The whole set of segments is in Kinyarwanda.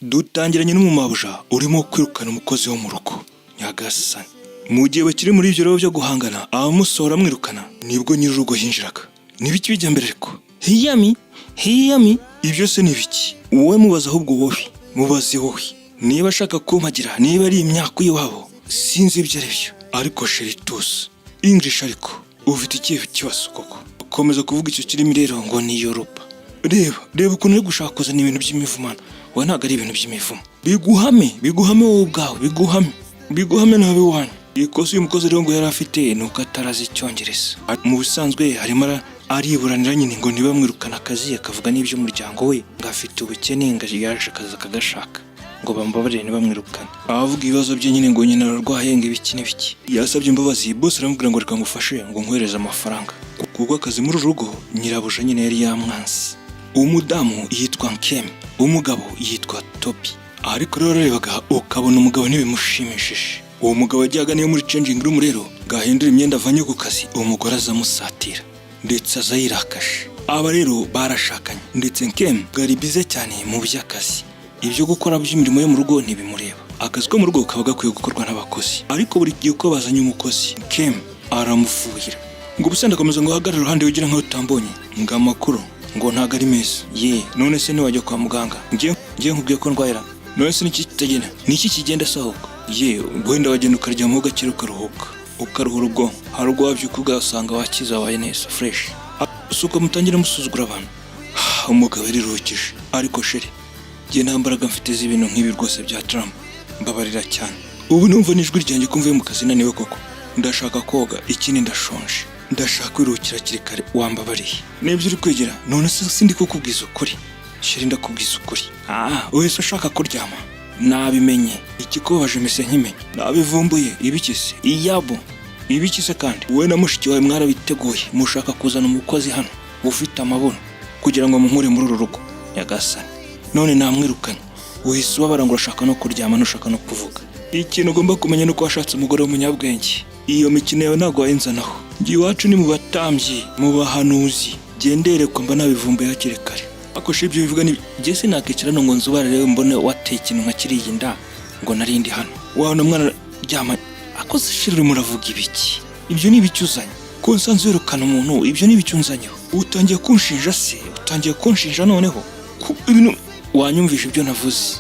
Dutangiranye n'umumabuja urimo kwirukana umukozi wo mu rugo. Nyagasani! Mu gihe bakiri muri ibyo rero byo guhangana, abamusohora amwirukana, nibwo nyir'urugo yinjiraga. Ni ibiki bijya mbere ariko? Hiyami, hiyami, ibyo se ni ibiki? Wowe mubaze ahubwo, wowe mubaze, wowe niba ashaka kumpagira, niba ari imyaka y'iwabo, sinzi ibyo ari byo. Ariko chéri, tuzi English, ariko ufite ikihe kibazo koko? Komeza kuvuga icyo kirimi rero ngo ni Yoruba. Reba, reba ukuntu uri gushaka kuzana ibintu by'imivumano. Wowe, ntabwo ari ibintu by'imivumo. Biguhame, biguhame wowe ubwawe, biguhame, biguhame nawe iwanyu. Ikosa uyu mukozi rero ngo yari afite ni uko atarazi Icyongereza. Mu bisanzwe arimo ariburanira nyine ngo ntibamwirukane akazi, akavuga n'iby'umuryango we, ngo afite ubukene, ngo yaje akazi akagashaka, ngo bambabarire ntibamwirukane. Abavuga ibibazo bye nyine, ngo nyina ararwaye, ngo ibiki n'ibiki. Yasabye imbabazi bose, aramubwira ngo reka ngufashe, ngo nkohereze amafaranga, kuko akazi muri uru rugo nyirabuja nyine yari yamwanze. Umudamu yitwa Nkemi, umugabo yitwa Topi. Ariko rero warebaga ukabona umugabo ntibimushimishije. Uwo mugabo yajyaga niyo muri changing room rero ngo ahindure imyenda avanye ku kazi, umugore aza amusatira, ndetse aza yirakaje. Aba rero barashakanye, ndetse Nkemi bwari bize cyane mu by'akazi. Ibyo gukora by'imirimo yo mu rugo ntibimureba. Akazi ko mu rugo kaba gakwiye gukorwa n'abakozi, ariko buri gihe uko bazanye umukozi, Nkemi aramufuhira, ngo ubusa ndakomeza ngo uhagarare iruhande wigira nkaho utambonye, ngo amakuru ngo ntabwo ari meza. Ye, none se ntiwajya kwa muganga? Ngiye nkubwiye ko ndwaira. None se niki kitagenda? Niki kigenda se ahubwo? Ye, wenda wagenda ukaryama ugakira, ukaruhuka, ukaruhura ubwonko. Hari ubwo wabyuka ugasanga wakize, wabaye neza, fresh. Si uko mutangira musuzugura abantu. Umugabo yariruhukije: ariko chéri, njye nta mbaraga mfite z'ibintu nk'ibi rwose bya Trump, mbabarira cyane. Ubu numva n'ijwi ryanjye ko mvuye mu kazi naniwe koko. Ndashaka koga, ikindi ndashonje, ndashaka kwiruhukira hakiri kare. Wambabariye nibyo uri kwigira? None se sindi kukubwiza ukuri, chéri? Ndakubwiza ukuri. Ah, wese ushaka kuryama, nabimenye. Ikikubabaje mise nkimenye, nabivumbuye. Ibiki se iyabo? Ibiki se kandi? Wowe na mushiki wawe mwarabiteguye, mushaka kuzana umukozi hano ufite amabuno kugira ngo munkure muri uru rugo. Nyagasani! None namwirukanye, uhise ubabara ngo urashaka no kuryama, ntushaka no kuvuga. Ikintu ugomba kumenya ni uko washatse umugore w'umunyabwenge. Iyo mikino yawe ntabwo wayinzanaho. Njye iwacu ni mu batambyi, mu bahanuzi. Genderekwa mba nabivumbuye hakiri kare. Ariko shi, ibyo bivuga ni njye sinakicara hano ngo nzubare rero mbone wateye ikintu nka kiriya inda ngo narindi hano wabona mwana ryama. Akoze shira, urimo uravuga ibiki? Ibyo ni ibiki uzanye ko nsanzwe wirukana umuntu? Ibyo ni ibiki unzanyeho? Utangiye kunshinja se? Utangiye kunshinja noneho ibintu wanyumvisha ibyo navuze?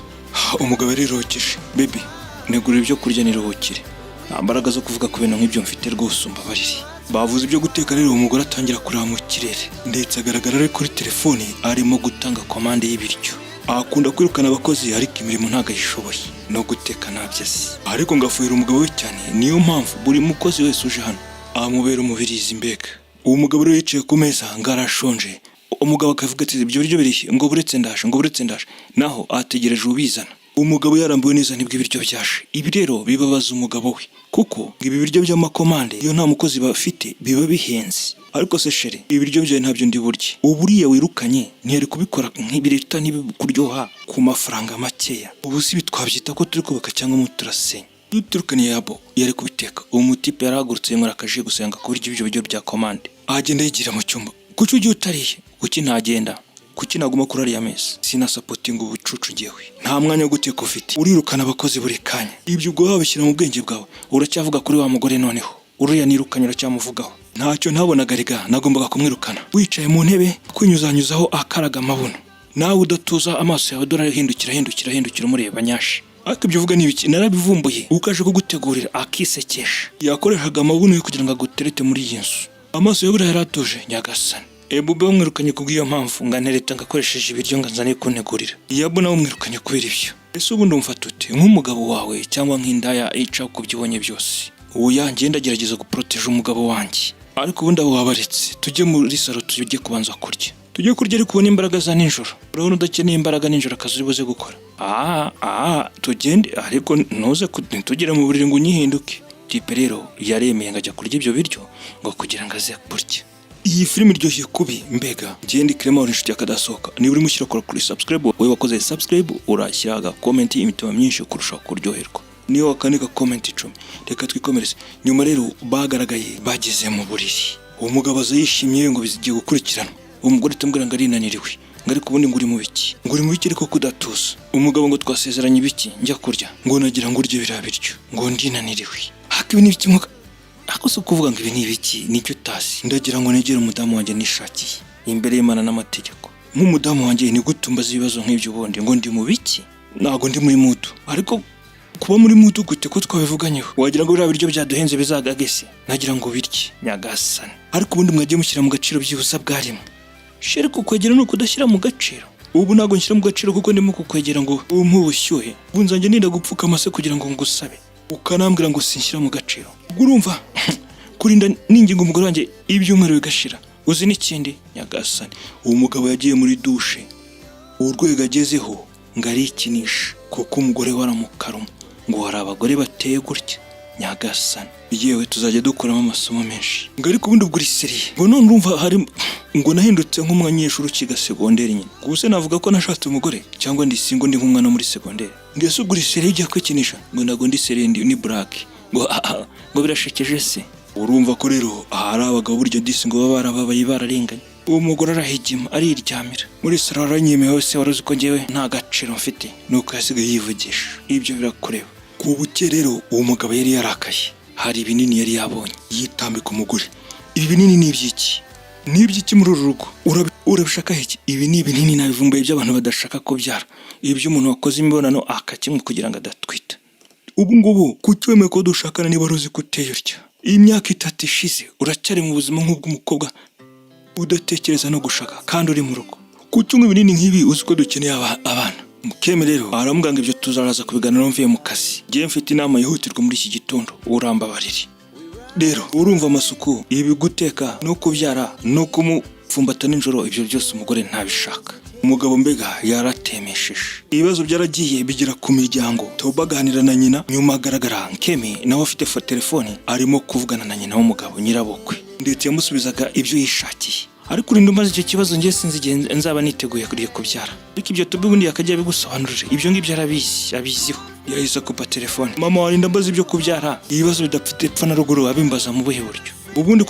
Umugabo yariruhukije: baby, negurira ibyo kurya niruhukire, nta mbaraga zo kuvuga ku bintu nk'ibyo mfite rwose, umbabarire. Bavuze ibyo guteka rero, umugore atangira kureba mu kirere, ndetse agaragara ari kuri telefoni arimo gutanga komande y'ibiryo. Akunda kwirukana abakozi, ariko imirimo ntabwo ayishoboye, no guteka ntabyo azi, ariko ngo afuhira umugabo we cyane. Niyo mpamvu buri mukozi wese uje hano amubera umubirizi mbega. Uwo mugabo rero yicaye ku meza ngo arashonje. Umugabo akavuga ati: ibyo biryo birihe? Ngo buretse ndaje, ngo buretse ndaje. Naho ategereje ubizana. Umugabo yarambuwe neza, nibwo ibiryo byaje. Ibi rero bibabaza umugabo we, kuko ibi biryo by'amakomande iyo nta mukozi bafite biba bihenze. Ariko se chéri, ibiryo byawe ntabyo ndi burye. Ubu uriya wirukanye ntiyari kubikora nk'ibiruta ntibikuryoha ku mafaranga makeya? Ubu si ibi twabyita ko turi kubaka cyangwa mu turasenya? Iyo uturukanye yabo yari kubiteka. Uwo mutipe yarahagurutse, yinywera akaji gusenga kurya ibyo biryo bya komande, agenda yigira mu cyumba. Kuki ugiye utariye? Kuki ntagenda? Kuki naguma kuri ariya meza? Sinasupportinga ubucucu ngewe. Nta mwanya wo guteka ufite, urirukana abakozi buri kanya. Ibyo ubwo wabishyira mu bwenge bwawe? Uracyavuga kuri wa mugore noneho? Uriya nirukanye uracyamuvugaho? Ntacyo ntabonaga rega, nagombaga kumwirukana. Wicaye mu ntebe kwinyuzanyuzaho, akaraga amabuno, nawe udatuza, amaso yawe dore ahindukira, ahindukira, ahindukira, umureba nyashi. Ariko ibyo uvuga ni ibiki? Narabivumbuye. Ukaje kugutegurira akisekesha, yakoreshaga amabuno ye kugira ngo aguterete muri iyi nzu. Amaso ye buriya yaratuje. Nyagasani! Ebube wamwirukanye kubw'iyo mpamvu, ngo antereta ngo akoresheje ibiryo ngo anzane kuntegurira. Iyabu nawe umwirukanye kubera ibyo. Ese ubundi umfata ute, nk'umugabo wawe cyangwa nk'indaya ica ku byo ubonye byose? Oya, ngenda agerageza guporoteje umugabo wanjye. Ariko ubundi abo wabaretse, tujye muri salo, tujye kubanza kurya, tujye kurya. Ariko ubona imbaraga za nijoro, urabona udakeneye imbaraga nijoro, akazi uri buze gukora. Ah ah, tugende, ariko ntuze ntitugere mu buriri ngo unyihinduke. Type rero yaremeye ngo ajya kurya ibyo biryo, ngo kugira ngo aze kurya. Iyi filime iryoshye kubi mbega. Ngende Clement, uri inshuti yakadasohoka. Niba urimo ushyira, kora kuri subscribe. Wowe wakoze subscribe, urashyira aga comment, imitima myinshi kurushaho kuryoherwa. Niyo wakandika comment 10. Reka twikomereze. Nyuma rero bagaragaye bageze mu buriri. Uwo mugabo aza yishimye ngo bigiye gukurikiranwa. Uwo mugore tumubwira ngo arinaniriwe. Ngo ariko ubundi ngo uri mu biki? Ngo uri mu biki ariko kudatuza? Umugabo ngo twasezeranye ibiki? Njya kurya ngo nagira ngo urye biriya biryo, ngo ndinaniriwe. Haka ibi ni ibiki mwuka? Ariko si ukuvuga ngo ibi ni ibiki, nicyo utazi. Ndagira ngo negere umudamu wanjye nishakiye imbere y'Imana n'amategeko. Nk'umudamu wanjye, ni gute umbaza ibibazo nk'ibyo ubundi ngo ndi mu biki? Ntabwo ndi muri mood. Ariko kuba muri mood gute ko twabivuganyeho? Wagira ngo biriya biryo byaduhenze bizagagese, nagira ngo birye. Nyagasani! Ariko ubundi mwagiye mushyira mu gaciro byibuze bwa rimwe. Chéri, kukwegera ni ukudashyira mu gaciro? Ubu ntabwo nshyira mu gaciro kuko ndimo kukwegera ngo umpe ubushyuhe. Ubu nzajya ninda gupfukama se kugira ngo ngusabe, ukanambwira ngo sinshyira mu gaciro? Ubwo urumva kurinda ninginga umugore wanjye ibyumweru bigashira. Uzi n'ikindi? Nyagasani! Uwo mugabo yagiye muri douche, urwego agezeho ngo arikinisha kuko umugore we aramukaruma ngo hari abagore bateye gutya. Nyagasani! Yewe, tuzajya dukuramo amasomo menshi. Ngo ariko ubundi ubwo uri sérieux? Ngo none urumva hari ngo nahindutse nk'umunyeshuri ukiga segonderi nyine. Gusa navuga ko nashatse umugore cyangwa ndi single, ndi nk'umwana wo muri segonderi. Ngo ese ubwo uri sérieux, ugiye kwikinisha? Ngo ntabwo ndi sérieux, ndi ni blague. Ngo ah, ngo birashekeje se? Urumva ko rero ahari abagabo burya disi ngo baba barababaye, bararenganye. Uwo mugore arahigima, ariryamira muri salo, aranyemeye. Wese wari uzi ko njyewe nta gaciro mfite, nuko yasigaye yivugisha. Ibyo birakureba. Ku buke rero uwo mugabo yari yarakaye, hari ibinini yari yabonye, yitambika umugore. Ibi binini ni iby'iki? Ni iby'iki muri uru rugo? Urabishaka iki? Ibi ni ibinini nabivumbuye by'abantu badashaka kubyara, iby'umuntu wakoze imibonano akakinywa kugira ngo adatwita. Ubu ngubu kuki wemeye ko dushakana niba wari uzi ko uteye utya? Iyi myaka 3 ishize uracyari mu buzima nk'ubw'umukobwa udatekereza no gushaka kandi uri mu rugo. Kuki unywa ibinini nk'ibi uzi ko dukeneye abana? Mukeme rero aramubwira ngo ibyo tuzaraza kubiganiraho mvuye mu kazi, ngewe mfite inama yihutirwa muri iki gitondo, urambabarire. Rero urumva amasuku, ibi guteka no kubyara no kumupfumbata nijoro, ibyo byose umugore ntabishaka. Umugabo mbega yaratemesheje. Ibibazo byaragiye bigera ku miryango. Toba aganira na nyina, nyuma agaragara Nkemi nawe afite telefone arimo kuvugana na nyina w'umugabo, nyirabukwe, ndetse yamusubizaga ibyo yishakiye. Ariko urinda umaze icyo kibazo, njye sinzi igihe nzaba niteguye kubyara. Ariko ibyo Tobi ubundi yakajya abigusobanurira, ibyo ngibyo arabizi, abiziho. Yahise akupa telefone. Mama, warinda mbaza ibyo kubyara, ibibazo bidafite epfo na ruguru abimbaza mu buhe buryo? Ubundi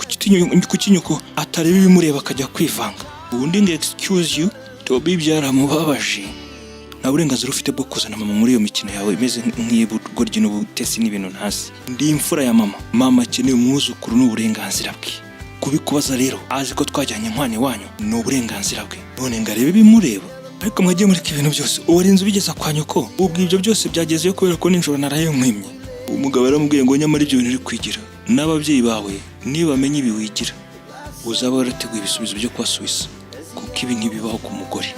kuki nyoko atareba ibimureba akajya kwivanga? Ubundi ngo excuse you. Tobi byaramubabaje. Nta burenganzira ufite bwo kuzana mama muri iyo mikino yawe imeze nk'iy'ubugoryi n'ubutesi n'ibintu ntazi. Ndi imfura ya mama, mama akeneye umwuzukuru, ni uburenganzira bwe kubikubaza. Rero azi ko twajyanye inkwano iwanyu, ni uburenganzira bwe none ngo arebe ibimureba. Ariko mwagiye mureka ibintu byose, uwarinze ubigeza kwa nyoko? Ubwo ibyo byose byagezeyo kubera ko nijoro naraye nkwimye. Umugabo yaramubwiye ngo nyamara ibyo bintu uri kwigira n'ababyeyi bawe nibamenya ibi wigira, uzaba warateguye ibisubizo byo kubasubiza, kuko ibi ntibibaho ku mugore,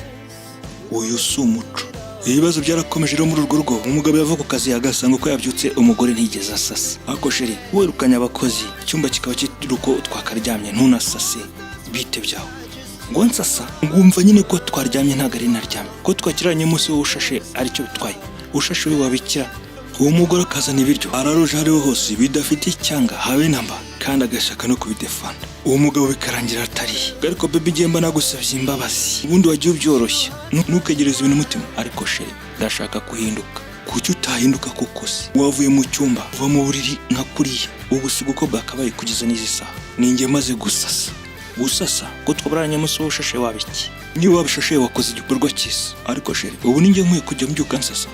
uyu si umuco. Ibibazo byarakomeje rero muri urwo rugo. Umugabo yava ku kazi agasanga uko yabyutse umugore ntiyigeze asasa. Ariko chéri, wirukanye abakozi, icyumba kikaba kiri uko twakaryamye, ntunasase, bite byawe? Ngo nsasa? Ngumva nyine ko twaryamye, ntabwo ari naryamye, ko twakiranye umunsi wowe ushashe aricyo bitwaye, ushashe we wabikira. Uwo mugore akazana ibiryo araruje aho ariho hose bidafite icyanga habe namba, kandi agashaka no kubidefanda. Uwo mugabo bikarangira atariye. Ariko baby, igihe mba nagusabye imbabazi, ubundi wagiye ubyoroshya, ntukegereze ibintu umutima. Ariko chéri, ndashaka guhinduka. Kuki utahinduka? Kuko se wavuye mu cyumba, uva mu buriri nka kuriya, ubusiga uko bwakabaye kugeza n'izi saha, ninjye maze gusasa. Gusasa ko twaburanye umunsi wowe ushashe wabiki? Niba wabishashe wakoze igikorwa cyiza. Ariko chéri, ubu ninjye nkwiye kujya mbyuka nsasa.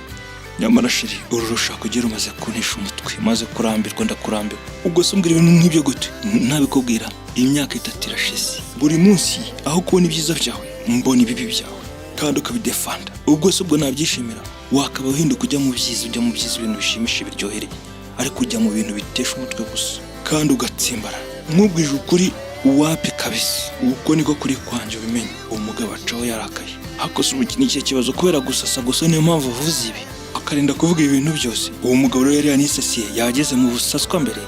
Nyamara chéri, uru rushaka ugera umaze kuntesha umutwe, maze kurambirwa, ndakurambiwe. Ubwo se umbwira ibintu nk'ibyo gute? Ntabikubwira. Imyaka 3 irashize, buri munsi aho kubona ibyiza byawe mbona ibibi byawe, kandi ukabidefanda. Ubwo se ubwo nabyishimira? Wakaba uhinduka ujya mu byiza, ujya mu byiza, ibintu bishimisha, biryohereye, ariko ujya mu bintu bitesha umutwe gusa kandi ugatsimbara. Nkubwije ukuri, wapi kabisa, uko niko kuri kwanjye, ubimenye. Uwo mugabo acaho yarakaye. Ariko se ubu iki ni ikihe kibazo? Kubera gusasa gusa niyo mpamvu avuze ibi, akarinda kuvuga ibintu byose? Uwo mugabo rero yari yanisasiye, yageze mu busaswa mbere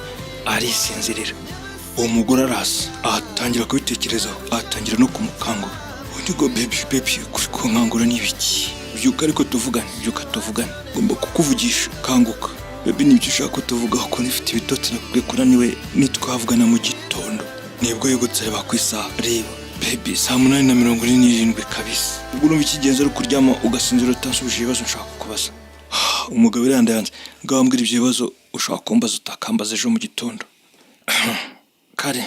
arisinzirira. Uwo mugore araza atangira kubitekerezaho, atangira no kumukangura. Undi ngo baby, baby, kuri kunkangura ni ibiki? Byuka ariko tuvugane, byuka tuvugane, ngomba kukuvugisha, kanguka baby. Nibyo ushaka ko tuvugaho? Ko nifite ibitotsi, nakubwiye ko unaniwe, nitwavugana mu gitondo. Nibwo yegutse areba ku isaha. Reba baby, saa 8:47 kabisa. Ubwo urumva ikigenzo ari ukuryama ugasinzira utansubije ibibazo nshaka kukubaza. Umugabo yarandayanze. Ngaho ambwira ibyo bibazo ushaka kumbaza, utakambaza ejo mu gitondo. Kare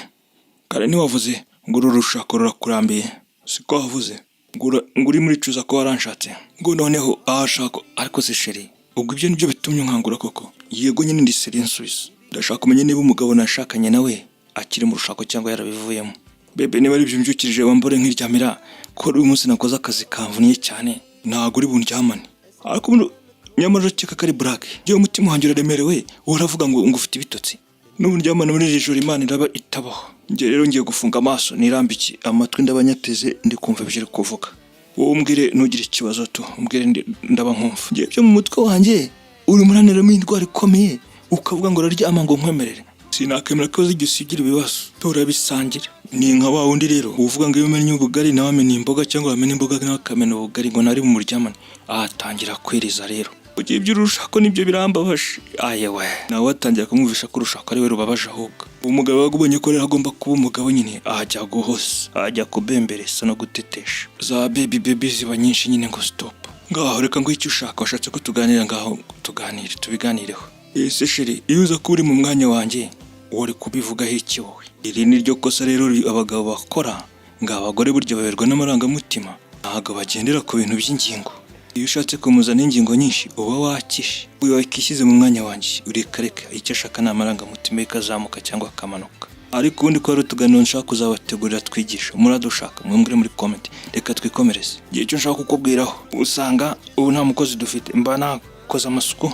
kare ntiwavuze ngo uru rushako rurakurambiye? Siko wavuze? Ngo uri muricuza ko waranshatse, ngo noneho ahashaka. Ariko se chéri, ubwo ibyo nibyo bitumye unkangura koko? Yego nyine, ndi sérieux, nsubiza. Ndashaka kumenya niba umugabo nashakanye nawe akiri mu rushako cyangwa yarabivuyemo. Bébé, niba ari ibyo mbyukirije, wambure nkiryamira, ko uyu munsi nakoze akazi kamvuniye cyane. Ntabwo uri bundyamane. Ariko ubundi nyamara urakeka ko ari blague? Yewe, umutima wanjye uraremerewe, wowe uravuga ngo ufite ibitotsi. N'ubu ndyamana muri iri joro, Imana iraba itabaho. Njye rero ngiye gufunga amaso, nirambike amatwi, ndaba nyateze, ndi kumva ibyo uri kuvuga. Wowe umbwire, ntugire ikibazo tu, umbwire, ndaba nkumva. Njye byo mu mutwe wanjye uri muraniramo indwara ikomeye, ukavuga ngo uraryama ngo nkwemerere. Sinakemera ko uzijya usigira ibibazo, turabisangira. Ni nka wa wundi rero uvuga ngo iyo umennye ubugari nawe amena imboga, cyangwa wamena imboga nawe akamena ubugari, ngo nari mu muryamane. Atangira kwiriza rero ugiye iby'urushako nibyo birambabaje. Ayewe, nawe atangira kumwumvisha ko urushako ari we rubabaje. Ahubwo umugabo wagubonye ko rero agomba kuba umugabo nyine, ajya guhoza, ajya kubemberesa no gutetesha, za baby baby ziba nyinshi nyine, ngo stop, ngaho reka ngo icyo ushaka, washatse ko tuganira, ngaho tuganire, tubiganireho. Ese chéri, iyo uza kuba uri mu mwanya wanjye, wari kubivugaho iki wowe? Iri ni ryo kosa rero abagabo bakora, ngo abagore burya baberwa n'amarangamutima, ntabwo bagendera ku bintu by'ingingo. Iyo ushatse kumuzana ingingo nyinshi uba wakishe. Uyu wakishyize mu mwanya wanjye, ureka reka, icyo ashaka ni amarangamutima ye, ikazamuka cyangwa akamanuka. Ariko ubundi ko hari utuganiro nshaka kuzabategurira twigisha, muradushaka mwembwire muri comment. Reka twikomereze. Igihe icyo nshaka kukubwiraho, usanga ubu nta mukozi dufite, mba nakoze amasuku,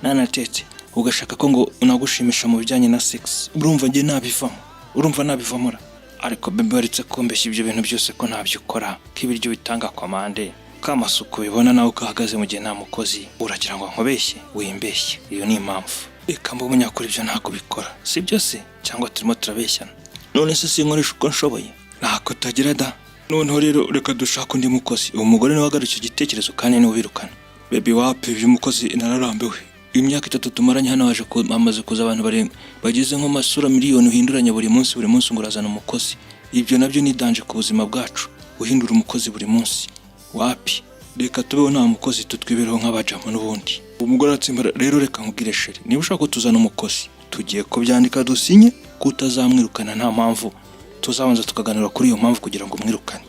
nanatetse, ugashaka ko ngo unagushimisha mu bijyanye na sex. Urumva njye nabivamo? Urumva nabivamo ra? Ariko bébé, waretse kumbeshya ibyo bintu byose, ko ntabyo ukora, ko ibiryo bitanga commande, ko amasuku ubibona nawe uko ahagaze mu gihe nta mukozi? Uragira ngo nkubeshye? Wimbeshye, iyo ni impamvu. Reka mbe umunyakuri, ibyo ntabwo bikora, si byo se? Cyangwa turimo turabeshyana? None se sinkoresha uko nshoboye? Ntako utagira da. Noneho rero reka dushake undi mukozi. Uwo mugore niwe wagarutse icyo gitekerezo kandi niwe ubirukana. Bébé, wapi, iby'umukozi nararambiwe. Imyaka 3 tumaranye hano, haje hamaze kuza abantu barenga bageze nko masura miliyoni uhinduranya buri munsi, buri munsi ngo urazana umukozi. Ibyo nabyo ni danger ku buzima bwacu, uhindura umukozi buri munsi. Wapi, reka tubeho nta mukozi, tutwibereho nk'abajama n'ubundi. Umugore aratsimbara rero. Reka nkubwire chéri, niba ushaka ko tuzana umukozi, tugiye kubyandika, dusinye ko utazamwirukana nta mpamvu. Tuzabanza tukaganira kuri iyo mpamvu kugira ngo umwirukane.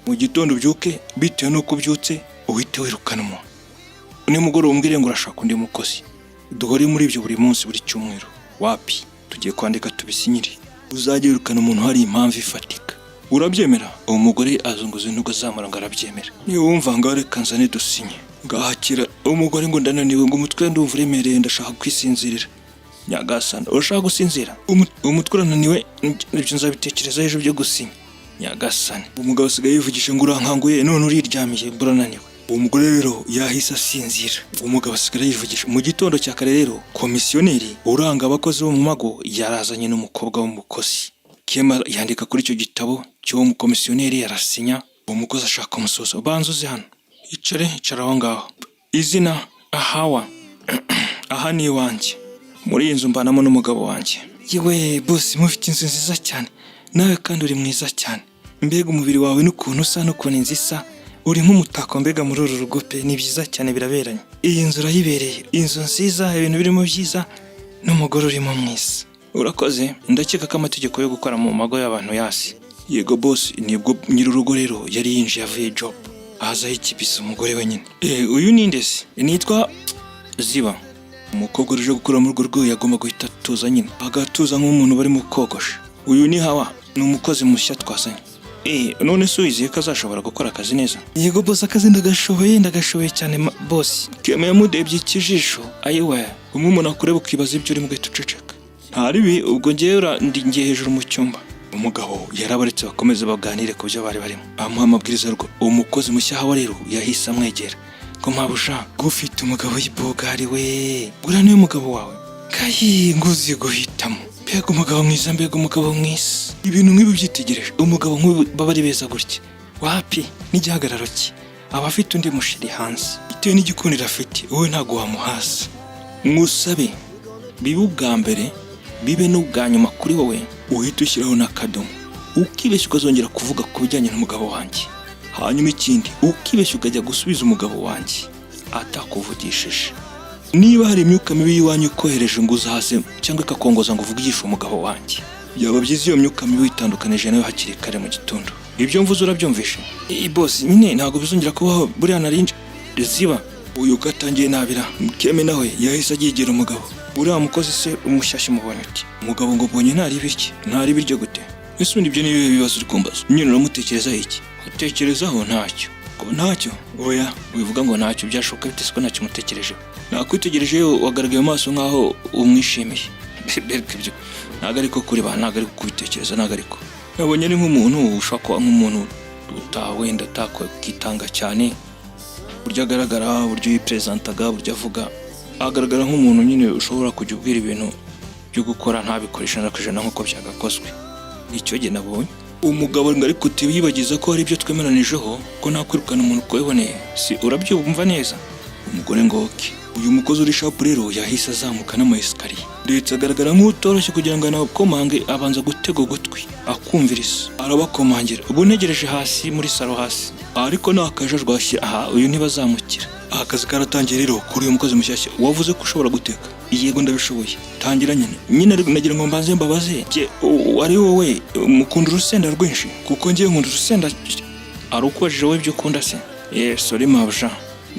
Mu gitondo ubyuke, bitewe n'uko ubyutse uhite wirukana umuntu, nimugoroba umbwire ngo urashaka undi mukozi, duhore muri ibyo buri munsi, buri cyumweru. Wapi, tugiye kwandika tubisinyire. Uzajya wirukana umuntu hari impamvu ifatika. Urabyemera? Uwo mugore azunguza intugu, azamura ngo arabyemera. Niba wumva, ngaho reka nzane dusinye. Ngahakira. Umugore ngo ndananiwe, ngo umutwe ndumva uremereye, ndashaka kwisinzirira. Nyagasana, urashaka gusinzira? Umutwe urananiwe, ibyo nzabitekereza ejo byo gusinya. Nyagasani, umugabo asigaye yivugisha ngo urankanguye none uriryamiye, urananiwe. Uwo mugore rero yahise asinzira, umugabo asigara yivugisha. Mu gitondo cya kare rero, komisiyoneri uranga abakozi bo mu mago yarazanye n'umukobwa w'umukozi. Kema yandika kuri icyo gitabo cy'uwo mukomisiyoneri, arasinya. Uwo mukozi ashaka umusozo. Banza uze hano, icare, icara aho ngaho. Izina ahawa, aha ni iwanjye, muri iyi nzu mbanamo n'umugabo wanjye. Yewe boss, mufite inzu nziza cyane, nawe kandi uri mwiza cyane. Mbega umubiri wawe n'ukuntu usa n'ukuntu inzu isa, uri nk'umutako mbega muri uru rugo pe. Ni byiza cyane, biraberanye. Iyi nzu urayibereye, inzu nziza, ibintu birimo byiza, n'umugore urimo mwiza. Urakoze, ndakeka ko amategeko yo gukora mu mago y'abantu yasi. Yego boss. Nibwo nyir'urugo rero yari yinjiye avuye job, ahazaho ikibisa umugore wenyine. Uyu ni nde se? Nitwa Ziba. Umukobwa uje gukora muri urwo rwego yagomba guhita atuza nyine, agatuza nk'umuntu barimo kogosha. Uyu ni Hawa, ni umukozi mushya twazanye. None se wizeye ko azashobora gukora akazi neza? Yego boss, akazi ndagashoboye, ndagashoboye cyane boss. Kema yamudebye ikijisho. Ayiwe, umwe umuntu akureba ukibaza ibyo urimo, ugahita uceceka. Nta ribi, ubwo ngewe ndi ngiye hejuru mu cyumba. Umugabo yarabaretse bakomeze baganire ku byo bari barimo, amuha amabwiriza rwo. Uwo mukozi mushya Hawa rero yahise amwegera ngo mabuja, gufite umugabo y'ibogari we, uriya niwe mugabo wawe? Kayi, nguzi guhitamo. Mbega umugabo mwiza, mbega umugabo mwiza! Ibintu nk'ibi byitegereje, umugabo nk'ubu baba ari beza gutya, wapi n'igihagararo cye, aba afite undi mushiri hanze bitewe n'igikundiro afite, wowe ntabwo wamuhaza. Ngusabe bibe ubwa mbere, bibe n'ubwa nyuma kuri wowe, uhite ushyiraho n'akadomo. Ukibeshya ukazongera kuvuga ku bijyanye n'umugabo wanjye, hanyuma ikindi, ukibeshya ukajya gusubiza umugabo wanjye atakuvugishije, niba hari imyuka mibi y'iwanyu ikohereje ngo uzaze cyangwa ikakongoza ngo uvugishe umugabo wanjye, byaba byiza iyo myuka mibi witandukanije nayo hakiri kare mu gitondo. Ibyo mvuze urabyumvishe? Boss, nyine ntabwo bizongera kubaho, buriya narinje. Ziba. Uyu gatangiye nabira. Keme nawe yahise agigira umugabo. Uriya mukozi se umushyashya umubonye uti? Umugabo ngo mbonye ntari birye. Ntari biryo gute? Ese ubundi ibyo ni ibihe bibazo uri kumbaza? Nyine uramutekerezaho iki? Utekerezaho ntacyo. Ko ntacyo? Oya, wivuga ngo ntacyo, byashoboka bite se ko ntacyo umutekerejeho? Nakwitegereje, wagaragaye mu maso nkaho umwishimiye. Bereka ibyo ntabwo ariko kuri ba, ntabwo ari kubitekereza, ntabwo ariko nabonye ari nk'umuntu ushobora kuba nk'umuntu wenda utakwitanga cyane. Uburyo agaragara, uburyo yiperezantaga, uburyo avuga, agaragara nk'umuntu nyine ushobora kujya ubwira ibintu byo gukora ntabikore 100% nk'uko byagakozwe. Nicyo gihe nabonye umugabo ngo ariko utiyibagiza ko hari ibyo twemeranijeho, ko nakwirukana umuntu uko wiboneye. Si urabyumva neza? Umugore ngo okay. Uyu mukozi uri sharp rero yahise azamuka n'ama escalier, ndetse agaragara nk'utoroshye kugira ngo anakomange, abanza gutega ugutwi akumviriza, arabakomangira. Ubu ntegereje hasi muri salon hasi, ariko nta kajajwa aha, uyu ntibazamukira. Akazi karatangiye rero kuri uyu mukozi mushyashya. Wavuze ko ushobora guteka? Yego, ndabishoboye. Tangira nyine. Nyine ariko nagira ngo mbanze mbabaze, jye ari wowe mukunda urusenda rwinshi? Kuko ngiye nkunda urusenda. Ari ukubajije wowe ibyo ukunda se? Ye, sorry mabuja,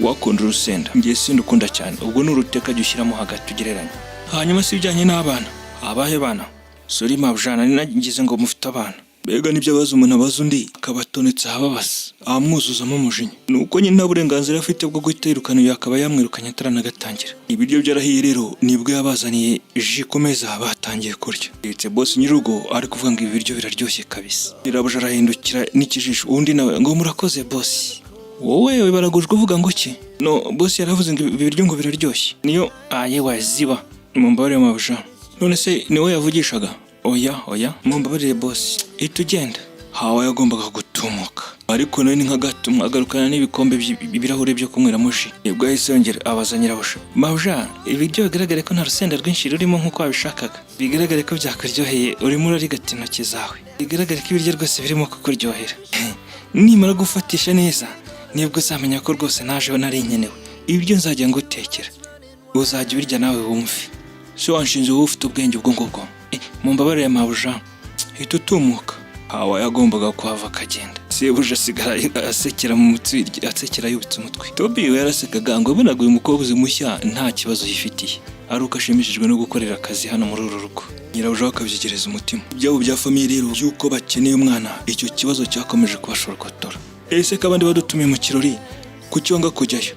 wakunda urusenda, ngiye sindukunda cyane. Ubwo ni uruteka, jya ushyiramo hagati ugereranya. Hanyuma si ibijyanye n'abana? Abahe bana? Sorry mabuja, nari nagize ngo mufite abana. Mbega nibyo abaza, umuntu abaza undi akabatonetse ahababasa, amwuzuzamo umujinya. Ni uko nyine nta burenganzira afite bwo guhita yirukana uyu, akaba yamwirukanye ataranaagatangira. Ibiryo byarahiye rero, nibwo yabazaniye jus ku meza, batangiye kurya. Ndetse boss nyir'urugo ari kuvuga ngo ibi biryo biraryoshye kabisa. Nyirabuja arahindukira n'ikijisho, undi nawe ngo murakoze boss. Wowe baragujwe uvuga ngo iki? No boss yaravuze ngo ibi biryo ngo biraryoshye. Niyo aye ziba. Mumbabarire mabuja. None se ni wowe yavugishaga? Oya, oya, mumbabarire boss. Ihita ugenda. Hawa yagombaga gutumuka, ariko nawe ni nka gato agarukana n'ibikombe by'ibirahure byo kunyweramo jus. Nibwo yahise yongera abaza nyirabuja: mabuja, ibiryo bigaragare ko nta rusenda rwinshi rurimo nk'uko wabishakaga, bigaragare ko byakuryoheye, urimo urarigata intoki zawe, bigaragare ko ibiryo rwose birimo kukuryohera. Nimara gufatisha neza nibwo uzamenya ko rwose naje nari nkenewe. Ibyo nzajya ngutekera uzajya ubirya nawe wumve. Si wanshinze wowe ufite ubwenge ubwo ngubwo? Mumbabarire mabuja. Hita utumuka. Hawa yagombaga kuhava akagenda. Sebuja asigara asekera mu mutwe, asekera yubitse umutwe. Tobi we yarasekaga ngo yabonaga uyu mukobwa mushya nta kibazo yifitiye, ari uko ashimishijwe no gukorera akazi hano muri uru rugo. Nyirabuja we akabyegereza umutima. Ibyabo bya famille rero by'uko bakeneye umwana, icyo kibazo cyakomeje kubashorogotora. Ese ko abandi badutumiye mu kirori, kuki wanga kujyayo?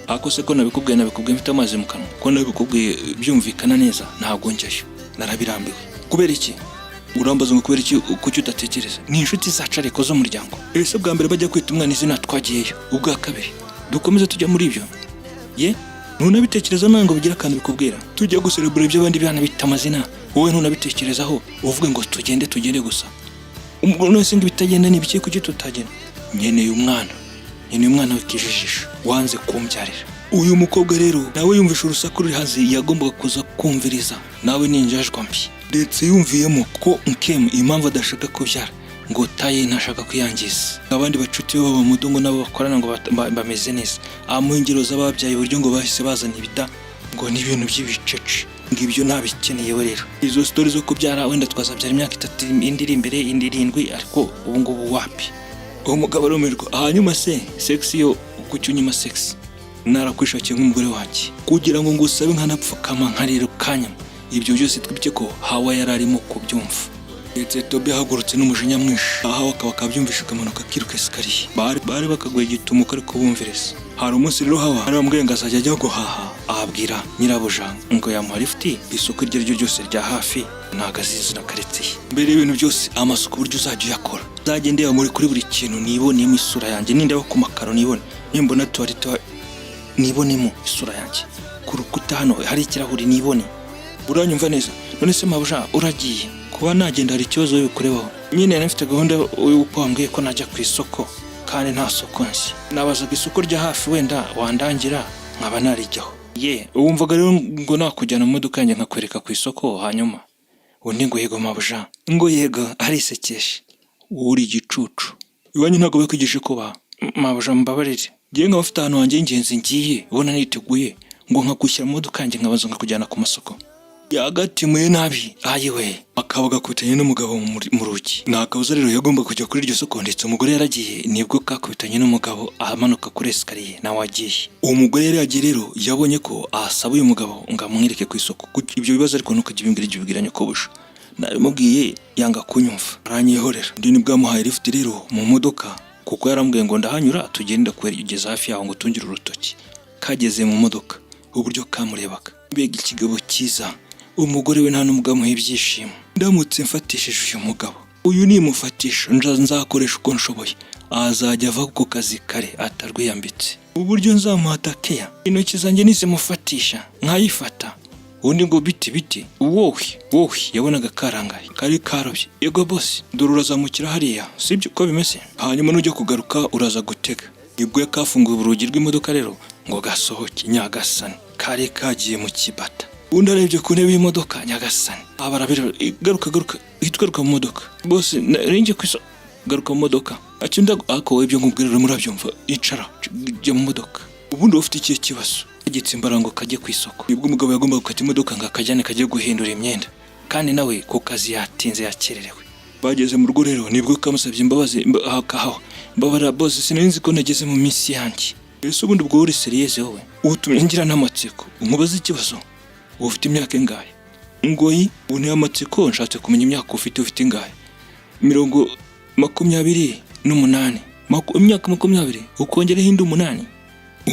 Ako se ko nabikubwiye, nabikubwiye mfite amazi mu kanwa, ko nabikubwiye byumvikana neza. Ntabwo njyayo, narabirambiwe. Kubera iki? Urambaza ngo kubera iki? Kuki udatekereza? Ni inshuti zacu ariko z'umuryango. Ese bwa mbere bajya kwita umwana izina twagiyeyo, ubwa kabiri dukomeze tujya muri ibyo? Ye, ntunabitekereza nawe ngo bigire akantu bikubwira? Tujya guserebura ibyo abandi bana bita amazina, wowe ntunabitekerezaho, uvuge ngo tugende, tugende gusa. Ubwo none se ngo ibitagenda ni ibiki? Kuki tutagenda? Nkeneye umwana, nkeneye umwana w'ikijijisho wanze kumbyarira. Uyu mukobwa rero nawe yumvishe urusaku ruri hanze, yagombaga kuza kumviriza. Nawe ni injajwa mbi. Ndetse yumviyemo ko Nkemu impamvu adashaka kubyara ngo taye ntashaka kwiyangiza. Abandi bacuti be b'abamudungu nabo bakorana ngo bameze neza, amuha ingero z'ababyaye, uburyo ngo bahise bazana ibida, ngo ni ibintu by'ibicece, ngo ibyo ntabikeneye we. Rero izo story zo kubyara, wenda twazabyara imyaka 3 indi iri imbere, indi 7, ariko ubu ngubu wapi. Uwo mugabo arumirwa. Hanyuma se sex yo kuki unyima sex? Narakwishakiye nk'umugore wanjye kugira ngo ngusabe nkanapfukama nkarirukanyama. Ibyo byose twibye ko Hawa yari arimo kubyumva. Ndetse Tobi ahagurutse n'umujinya mwinshi, aho akaba akabyumvisha, akamanuka akiruka escalier. Bari bakaguye igitumuko ariko bumviriza. Hari umunsi rero Hawa ari bamubwiye ngo azajya ajya guhaha, ahabwira nyirabuja ngo yamuha lifuti isoko iryo ari ryo ryose rya hafi, ntabwo azizi na karitsiye. Mbere y'ibintu byose, amasuku, uburyo uzajya uyakora, nzajya ndeba muri kuri buri kintu nibonemo isura yanjye. Nindeba ku makaro nibone, nimbona toilette nibonemo isura yanjye, ku rukuta hano hari ikirahuri nibone. Uranyumva neza? None se mabuja, uragiye? Kuba nagenda hari ikibazo bikurebaho? Nyine nari mfite gahunda y'uko wambwiye ko najya ku isoko, kandi nta soko nzi. Nabazaga isoko rya hafi, wenda wandangira nkaba narijyaho. Ye, wumvaga rero ngo nakujyana mu modoka yanjye nkakwereka ku isoko? Hanyuma undi ngo yego mabuja, ngo yego, arisekesha. Uri igicucu, iwanyu ntabwo bakwigisha kubaha. Mabuja mbabarire, ngewe nkaba mfite ahantu hanjye h'ingenzi ngiye, ubona niteguye ngo nkagushyira mu modoka yanjye nkabaza nkakujyana ku masoko. Yagatimuye nabi ayiwe. Akaba Akaba gakubitanye n'umugabo mu rugi. Nta kabuza rero, yagomba kujya kuri iryo soko. Ndetse umugore yaragiye, nibwo kakubitanye n'umugabo amanuka kuri escalier, nawe agiye. Uwo mugore yari yagiye rero, yabonye ko asaba uyu mugabo ngo amwereke ku isoko. Ibyo bibazo ariko ntukajye ubimbwira, ibyo ubibwira nyokobusha. Nabimubwiye yanga kunyumva, aranyihorera. Undi nibwo yamuhaye lift rero mu modoka, kuko yarambwiye ngo ndahanyura tugenda kugeza hafi yaho ngo tungire urutoki. Kageze mu modoka, uburyo kamurebaga, mbega ikigabo cyiza! Umugore we nta n'ubwo amuha ibyishimo. Ndamutse mfatishije uyu mugabo, uyu nimufatisha, nzakoresha uko nshoboye azajya ava ku kazi kare atarwiyambitse. Uburyo nzamuhata keya, intoki zanjye nizimufatisha nkayifata. Undi ngo biti biti, wowe wowe, yabonaga karangaye, kari karobye. Yego boss, dore urazamukira hariya, sibyo uko bimeze? Hanyuma nujya kugaruka uraza gutega. Nibwo kafunguye urugi rw'imodoka rero ngo gasohoke. Nyagasani, kari kagiye mu kibata. Undi arebye ku ntebe y'imodoka, nyagasani, aba arabireba. Garuka, garuka, hita ugaruka mu modoka. Boss, narinjye ku isoko. Garuka mu modoka. Ati ariko wowe, ibyo nkubwira urimo urabyumva? Icara, jya mu modoka. Ubundi wowe ufite ikihe kibazo? Tegetse ngo kajye ku isoko. Nibwo umugabo yagombaga gukata imodoka ngo akajyane kajye guhindura imyenda, kandi nawe ku kazi yatinze, yakererewe. Bageze mu rugo rero, nibwo kamusabye imbabazi. Kahawa mbabarira boss, sinari nzi ko nageze mu minsi yanjye. Ese ubundi ubwo uri sérieux wowe? Utumye ngira n'amatsiko, nkubaze ikibazo: wowe ufite imyaka ingahe? Ngoyi ubu niyo amatsiko, nshatse kumenya imyaka ufite. Ufite ingahe? 28. Imyaka 20 ukongeraho indi 8.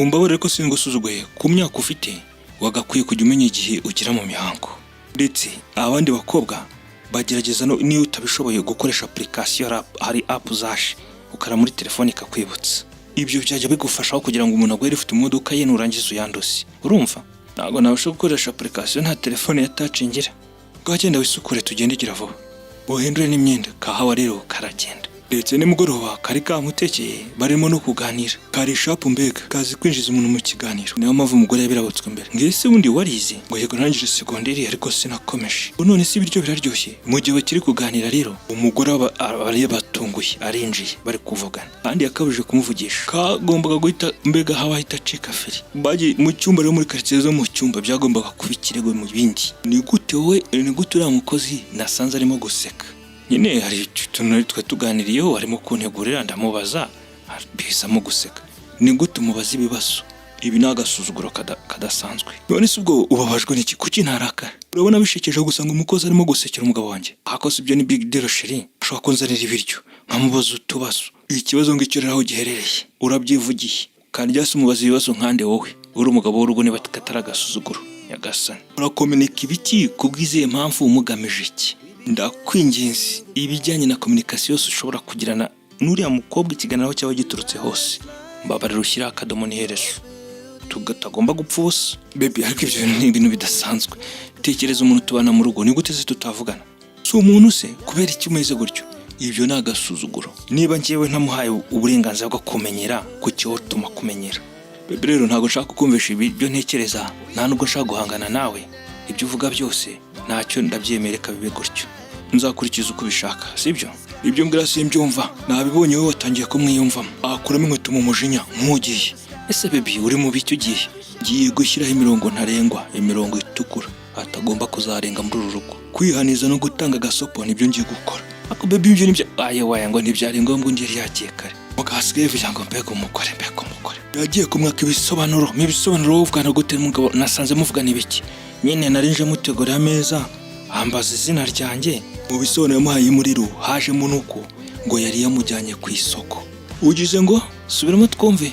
Umbabarire ko singusuzuguye, ku myaka ufite wagakwiye kujya umenya igihe ugira mu mihango. Ndetse abandi bakobwa bagerageza no, niyo utabishoboye gukoresha application, hari app zaje ukara muri telefone ikakwibutsa. Ibyo byajya bigufashaho kugira ngo umuntu aguhere ufite imodoka ye, nurangiza uyanduze. Urumva ntabwo nabasha gukoresha application, nta telefone ya touch ngira. Bwagenda wisukure, tugende, gira vuba uhindure n'imyenda. Kahawa rero karagenda. Ndetse nimugoroba kari kamutekeye, barimo no kuganira. Kari sharp, mbega kazi kwinjiza umuntu mu kiganiro. Niyo mpamvu umugore yabirabutswe mbere. Ngese ubundi warize? Ngo yego, narangije segonderi ariko sinakomeje. Ngo none se ibiryo biraryoshye? Mu gihe bakiri kuganira rero, umugore aba ari batunguye, arinjiye bari kuvugana, kandi yakabije kumuvugisha. Kagombaga guhita, mbega haba ahita acika feri. Bagiye mu cyumba rero, muri karitsiye zo mu cyumba, byagombaga kuba ikirego mu bindi. Ni gute wowe, ni gute uriya mukozi nasanze arimo guseka? Nyine hari utuntu twe tuganiriyeho, arimo kuntegurira, ndamubaza bizamo guseka. Ni gute umubaza ibibazo? Ibi ni agasuzuguro kadasanzwe. None se ubwo ubabajwe n'iki? Kuki ntarakara? Urabona bishekeje gusanga umukozi arimo gusekera umugabo wanjye? Ako si ibyo, ni big deal chérie. Ashobora kunzanira ibiryo nkamubaza utubazo. Ikibazo ngicyo rero aho giherereye urabyivugiye. Kandi se umubaza ibibazo nkande wowe uri umugabo w'urugo, niba katari agasuzuguro? Nyagasani, urakominika ibiki kubw'izihe mpamvu, umugamije iki? Ndakwinginze, ibijyanye na communication yose ushobora kugirana n'uriya mukobwa, ikiganiro cyaba giturutse hose, mbabarira ushyiraho akadomo n'iherezo, tutagomba gupfa ubusa. Baby, ariko ibyo bintu ni ibintu bidasanzwe. Tekereza umuntu tubana mu rugo, ni gute se tutavugana? Si umuntu se? Kubera iki umeze gutyo? Ibyo ni agasuzuguro. Niba njyewe ntamuhaye uburenganzira bwo kumenyera, kuki wowe utuma kumenyera? Baby rero, ntabwo nshaka kukumvisha ibyo ntekereza, nta nubwo nshaka guhangana nawe. Ibyo uvuga byose ntacyo, ndabyemera, reka bibe gutyo, nzakurikiza uko ubishaka. Sibyo? Ibyo mbwira simbyumva, nabibonye wowe watangiye kumwiyumvamo. Akuramo inkweto mu mujinya nk'ugiye. Ese baby, uri mu biki? Ugiye? Ngiye gushyiraho imirongo ntarengwa, imirongo itukura atagomba kuzarenga muri uru rugo. Kwihaniza no gutanga agasopo nibyo ngiye gukora. Ariko baby, ibyo nibyo aye waya ngo ntibyari ngombwa, undi yari yagiye kare. Mugabo asigaye yivugira ngo mbega umugore, mbega umugore. Yagiye kumwaka ibisobanuro. Mu ibisobanuro, wowe uvugana gute mugabo? Nasanze muvugana ibiki? Nyine nari nje mutegurira ameza, ambaza izina ryanjye. Mu bisobanuro yamuhaye muri ru hajemo nuko ngo yari yamujyanye ku isoko. Ugize ngo subiramo twumve.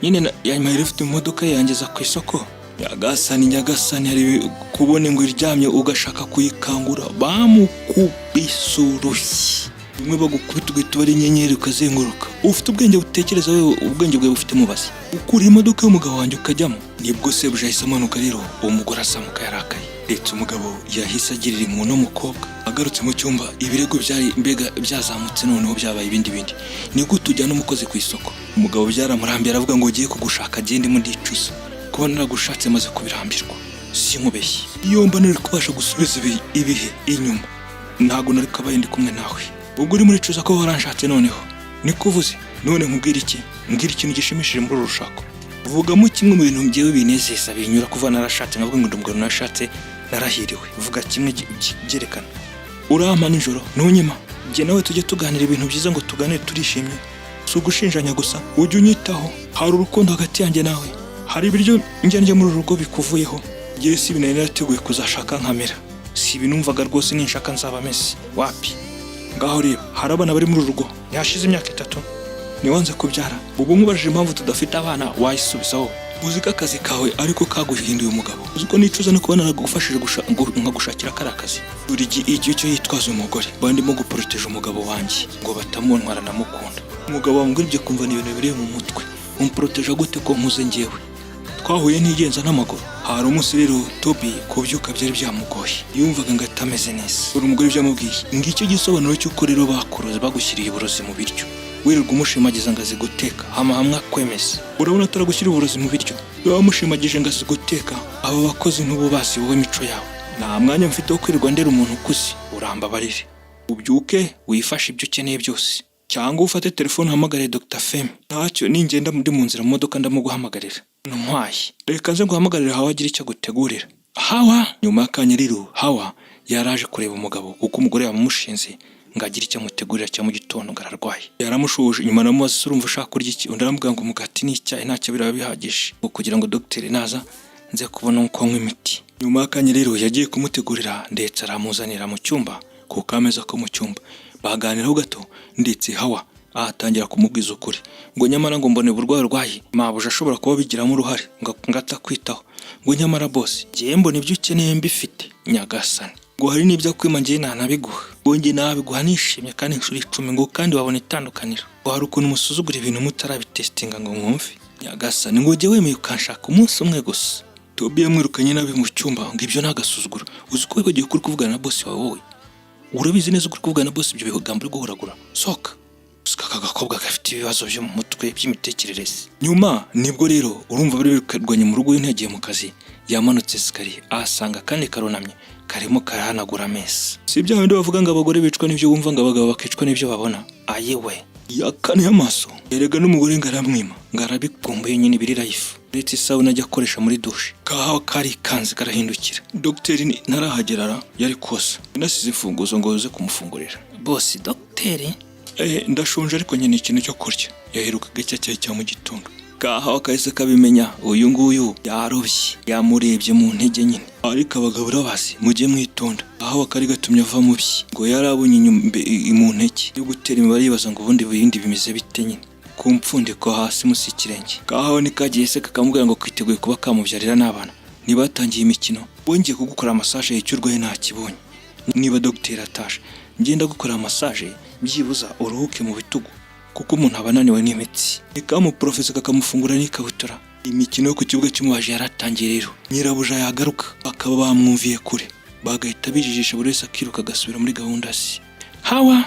Nyine yampaye lift mu modoka, yangeza ku isoko. Nyagasani, nyagasani, hari kubona ingwe iryamye ugashaka kuyikangura. Bamukubise urushyi bimwe bagukubita ugahita ubara inyenyeri ukazenguruka. Ufite ubwenge butekereza wowe? Ubwenge bwawe bufite mubazi? Ukura imodoka y'umugabo wanjye ukajyamo. Nibwo sebuja ahise amanuka rero, uwo mugore azamuka yarakaye. Ndetse umugabo yahise agirira impuhwe n'umukobwa. Agarutse mu cyumba, ibirego byari mbega byazamutse, noneho byabaye ibindi bindi. Ni gute ujyana umukozi ku isoko? Umugabo byaramurambiye, aravuga ngo ugiye kugushaka, agende ndicuza kuba naragushatse, maze kubirambirwa. Sinkubeshye, iyo mba nari kubasha gusubiza ibihe inyuma, ntabwo nari kabaye ndi kumwe nawe. Ubwo urimo uricuza ko waranshatse, noneho niko uvuze. None nkubwire iki? Mbwira ikintu gishimishije muri uru rushako. Vugamo kimwe mu bintu byewe binezeza, binyura kuva narashatse, nkavuga ngo ndi umugabo narashatse, narahiriwe. Vuga kimwe byerekana. Urampa nijoro ntunyima. Jye nawe tujye tuganira ibintu byiza, ngo tuganire turishimye, si ugushinjanya gusa. Ujye unyitaho, hari urukundo hagati yanjye nawe. Hari ibiryo njya ndya muri uru rugo bikuvuyeho. Njyewe si ibintu nari narateguye kuzashaka nkamera, si ibinumvaga rwose ninshaka nzaba meze wapi. Ngaho reba, hari abana bari muri uru rugo, ntihashize imyaka 3 ntiwanze kubyara. Ubu nkubajije impamvu tudafite abana wayisubizaho? Uzi ko akazi kawe ariko kaguhinduye umugabo? Uzi ko nicuza no kuba naragufashije nkagushakira kariya kazi? Buri gihe igihe cyo yitwaza umugore, mba ndimo guporoteje umugabo wanjye ngo batamuntwara. Namukunda umugabo wambwira ibyo kumva ni ibintu biri mu mutwe. Umporoteje gute ko nkuze? Njyewe twahuye ntigenza n'amaguru. Hari umunsi rero Toby kubyuka byari byamugoye, yumvaga ngo atameze neza. Uri umugore byamubwiye, ngicyo gisobanuro cy'uko rero bakuroze, bagushyiriye uburozi mu biryo. Wirirwa umushimagiza ngo azi guteka, hama hamwe akwemeza. Urabona ataragushyira uburozi mu biryo, niba wamushimagije ngo azi guteka. Aba bakozi ntubu bazi wowe imico yawe. Nta mwanya mfite wo kwirirwa ndera umuntu ukuze, urambabarire. Ubyuke wifashe ibyo ukeneye byose, cyangwa ufate telefone uhamagare Dr Femi. Ntacyo, ningenda ndi mu nzira mu modoka ndamuguhamagarira. Ntwaye, reka nze nguhamagarire Hawa agira icyo agutegurira. Hawa nyuma y'akanya rero, Hawa yaraje kureba umugabo kuko umugore yamumushinze ngo agire icyo amutegurira cya mu gitondo, ngo ararwaye. Yaramushuje, nyuma aramubaza: "Ese urumva ushaka kurya iki?" Undi aramubwira ngo umugati n'icyayi ntacyo biraba bihagije, ngo kugira ngo dogiteri naza nze kubona uko anywa imiti. Nyuma y'akanya rero yagiye kumutegurira, ndetse aramuzanira mu cyumba, ku kameza ko mu cyumba baganiraho gato, ndetse Hawa ahatangira kumubwiza ukuri ngo nyamara ngo mbone uburwayi urwaye mabuja ashobora kuba abigiramo uruhare, ngo atakwitaho, ngo nyamara boss, njyewe mbona ibyo ukeneye mbifite. Nyagasani, ngo hari n'ibyo akwima njyewe ntanabiguha, ngo njye nabiguha nishimye kandi inshuro 10, ngo kandi wabona itandukaniro, ngo hari ukuntu musuzugura ibintu mutarabitesitinga ngo mwumve. Nyagasani, ngo ujye wemeye ukanshaka umunsi umwe gusa. Tobi yamwirukanye nabi mu cyumba, ngo ibyo ni agasuzuguro. Uzi ko wibagiwe kuri kuvugana na boss wawe? Wowe urabizi neza ko uri kuvugana na boss, ibyo bigambo uri guhuragura? Sohoka. Gusa aka gakobwa gafite ibibazo byo mu mutwe by'imitekerereze. Nyuma nibwo rero urumva bari birwanya mu rugo, ntiyagiye mu kazi, yamanutse escalier ahasanga akandi karunamye karimo karahanagura ameza. Si bya bindi bavuga ngo abagore bicwa n'ibyo bumva, ngo abagabo bakicwa n'ibyo babona? Ayiwe, yakanuye amaso erega n'umugore ngo aramwima, ngo arabikumbuye nyine biri life, uretse isabune ajya akoresha muri douche. Kahawa karikanze karahindukira. Dogiteri ntarahagera yari kosa nasize imfunguzo ngo uze kumufungurira. Boss, dogiteri? Ndashonje ariko nkeneye ikintu cyo kurya. Yaherukaga icya cyayi cya mu gitondo. Kahawa kahise kabimenya, uyu nguyu yarobye, yamurebye mu ntege nyine. Ariko abagabo urabazi, mujye mwitonda. Aho kari gatumye ava mu bye, ngo yarabonye inyuma mu ntege yo gutera imibare, yibaza ngo ubundi bindi bimeze bite nyine ku mpfundiko hasi munsi y'ikirenge. Kahawa nikagiye se kakamubwira ngo kwiteguye kuba kamubyarira n'abana. Ntibatangiye imikino: "Wongeye kugukora massage, icyo urwaye ntakibonye. Niba dogiteri ataje, ngenda gukora massage, byibuza uruhuke mu bitugu kuko umuntu aba ananiwe n'imitsi." Ikamuporofesa kakamufungura n'ikabutura. Imikino yo ku kibuga cy'umubaji yaratangiye rero. Nyirabuja yagaruka bakaba bamwumviye kure, bagahita bijijisha, buri wese akiruka agasubira muri gahunda ze. Hawa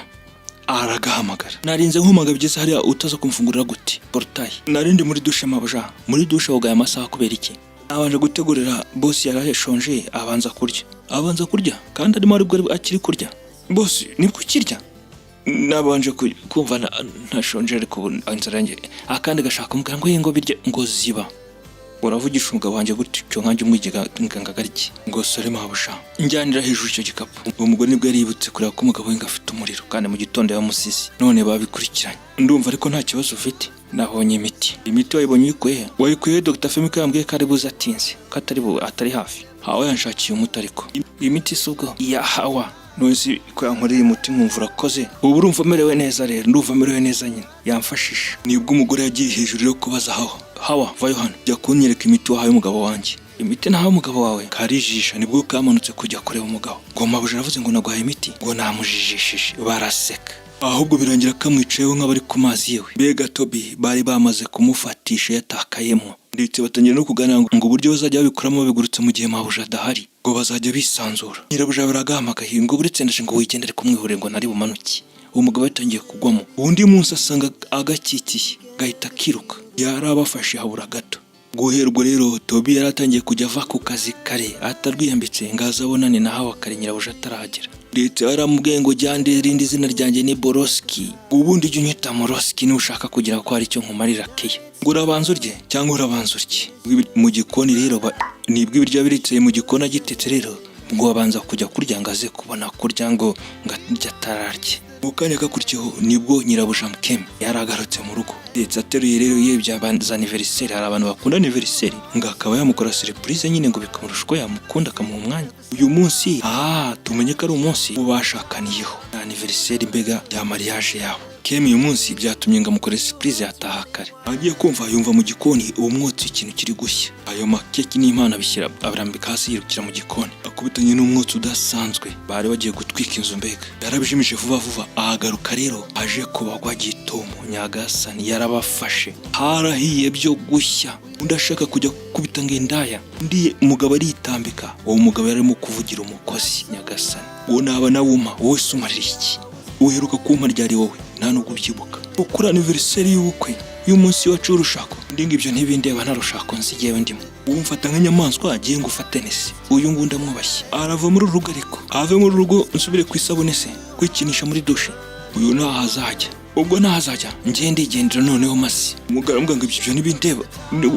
aragahamagara: "Narinze nkomaga bigeze hariya utaza kumfungurira gute portail?" "Narindi muri douche, mabuja." "Muri douche wogaye amasaha kubera iki?" "Abanje gutegurira boss, yarashonje, abanza kurya." "Abanza kurya kandi arimo, aribwo akiri kurya? Boss, nibwo ukirya?" "Nabanje kumva ntashonje, ariko ubu inzara yanjye." Akandi gashaka kumubwira ngo ye ngo birye, ngo ziba. "Uravugisha umugabo wanjye gutyo nkanjye umwigega ngagarye?" Ngo sore mabuja, njyanira hejuru icyo gikapu. Uwo mugore nibwo yari yibutse kureba ko umugabo we ngo afite umuriro, kandi mu gitondo yamusize, none babikurikiranye. "Ndumva ariko nta kibazo ufite, nabonye imiti." "Imiti wayibonye uyikuye he? Wayikuye he? Dr Femi ko yambwiye ko ari buze atinze, ko atari bu atari hafi?" "Hawa yanshakiye umuti, ariko imiti si ubwo ya Hawa. None ko yankoreye umuti nkumva urakoze, ubu urumva umerewe neza rero?" "Ndumva merewe neza nyine, yamfashije." Nibwo umugore yagiye hejuru yo kubaza Hawa: "Hawa, vayo hano, jya kunyereka imiti wahaye umugabo wanjye." "Imiti nahaye umugabo wawe?" Karijisha. Nibwo kamanutse kujya kureba umugabo, ngo mabuja aravuze ngo naguhaye imiti, ngo namujijishije. Baraseka ahubwo birangira kamwicayeho nk'abari ku mazi. Yewe mbega Toby, bari bamaze kumufatisha yatakayemo, ndetse batangira no kuganira ngo uburyo bazajya babikoramo babigurutse mu gihe mabuja adahari, ngo bazajya bisanzura. Nyirabuja baragahamagaye ngo buretse ndaje, ngo wigendere kumwihorera, ngo ntari bumanuke. Uwo mugabo yatangiye kugwamo. Undi munsi asanga agakikiye, gahita kiruka, yarabafashe habura gato. Guhera ubwo rero Toby yari atangiye kujya ava ku kazi kare atarwiyambitse, ngo aze abonane na Hawa kare nyirabuja atarahagera. Ndetse yaramubwiye ngo jyande irindi zina ryanjye ni Boroski, ubundi ujye unyita Moroski nushaka kugira ko hari icyo nkumarira keya. Ngo urabanza urye cyangwa urabanza urye mu gikoni rero nibwo ibiryo biritse mu gikoni agitetse rero. Ngo abanza kujya kurya ngo aze kubona kurya, ngo arye atararye. Mu kanya gakurikiyeho nibwo nyirabuja Mukemi yari agarutse mu rugo, ndetse ateruye rero ye bya za anniversaire. Hari abantu bakunda anniversaire, ngo akaba yamukora surprise nyine, ngo bikamurusha uko yamukunda akamuha umwanya. Uyu munsi tumenye ko ari umunsi bashakaniyeho, anniversaire mbega ya mariage yabo. Kemi uyu munsi byatumye ngo amukore surprise, yataha kare. Agiye kumva yumva mu gikoni uwo mwotsi w'ikintu kiri gushya. Ayo makeki n'impano abishyira, abirambika hasi, yirukira mu gikoni, akubitanye n'umwotsi udasanzwe. Bari bagiye gutwika inzu mbega. Yarabijimije vuba vuba, ahagaruka rero aje kubagwa gitumo. Nyagasani, yarabafashe, harahiye byo gushya. Undi ashaka kujya gukubita ngo indaya, undi mugabo aritambika. Uwo mugabo yarimo kuvugira umukozi. Nyagasani, uwo naba nawuma wowe se umarira iki? Uheruka kumpa ryari wowe? Nta nubwo ubyibuka ukuri anniversaire y'ubukwe, y'umunsi wacu w'urushako. Ndi ngo ibyo ntibindeba, nta rushako nzi jyewe ndimo. Uwo mfata nk'inyamaswa agiye ngo ufate nese. Uyu nguyu ndamwubashye, arava muri uru rugo, ariko ave muri uru rugo nsubire ku isabune se, kwikinisha muri douche. Uyu ntaho azajya, ubwo ntaho azajya, njye ndigendera noneho masi. Umugabo aramubwira ngo ibyo ntibindeba,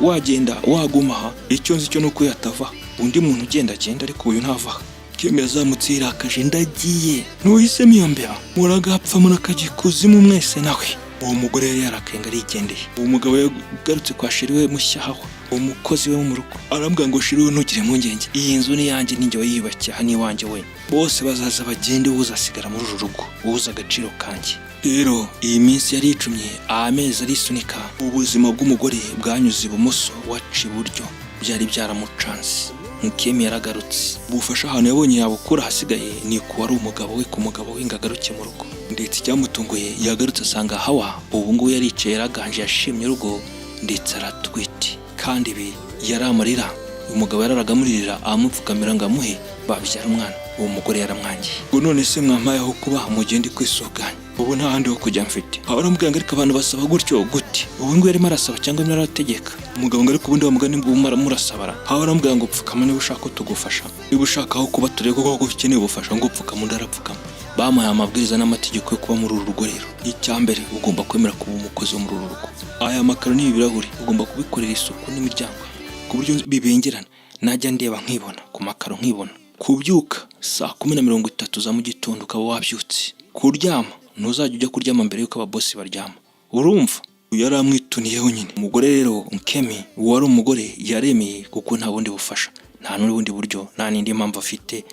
wagenda waguma aha, icyo nzi cyo ni uko yatava. Undi muntu ugenda agenda, ariko uyu ntava aha. Kemi yazamutse yirakaje: "Ndagiye, ntuhisemo iyo mbeba, muragapfa, murakajya ikuzimu mwese nawe." Uwo mugore yari yarakaye ngo arigendeye. Uwo mugabo yagarutse kwa chéri we mushya hawa, uwo mukozi we wo mu rugo, arambwira ngo: "Chéri we, ntugire impungenge, iyi nzu ni iyanjye, ninjye wayiyubakiye, aha ni iwanjye we. Bose bazaza bagende, wowe uzasigara muri uru rugo, wowe uzi agaciro kanjye." Rero iyi minsi yari icumye, amezi arisunika, ubuzima bw'umugore bwanyuze ibumoso waca iburyo, byari byaramucanze. Mukemi yaragarutse, ubufasha ahantu yabonye yabukura ahasigaye ni ku wari umugabo we, ku mugabo we, ngo agaruke mu rugo. Ndetse icyamutunguye, yagarutse asanga Hawa ubu ngubu yaricaye, yaraganje, yashimye urugo, ndetse aratwite. Kandi ibi yari amarira. Uyu mugabo yararaga amuririra, amupfukamira ngo amuhe babyara umwana. Uwo mugore yaramwangiye ngo: "None se mwampaye aho kuba mugende kwisuganya? Ubu nta handi ho kujya mfite." Aho aramubwira ngo: "Ariko abantu basaba gutyo gute?" Ubu ngubu yarimo arasaba cyangwa arimo arategeka umugabo ngo: "Ariko ubundi wa mugani ngo murasabara." Aho aramubwira ngo: "Pfukama niba ushaka ko tugufasha, niba ushaka aho kuba turebe ko koko ukeneye ubufasha." Ngo pfukama, undi arapfukama. Bamuhaye amabwiriza n'amategeko yo kuba muri uru rugo. Rero icya mbere, ugomba kwemera kuba umukozi wo muri uru rugo. Aya makaro n'ibi birahuri ugomba kubikorera isuku n'imiryango ku buryo bibengerana, najya ndeba nkibona ku makaro nkibona. Kubyuka saa 10:30 za mu gitondo ukaba wabyutse. Kuryama, ntuzajya ujya kuryama mbere y'uko ababosi baryama, urumva? Uyu yari amwituniyeho nyine. Umugore rero Nkemi wari umugore yaremeye, kuko nta bundi bufasha, nta n'ubundi buryo, nta n'indi mpamvu afite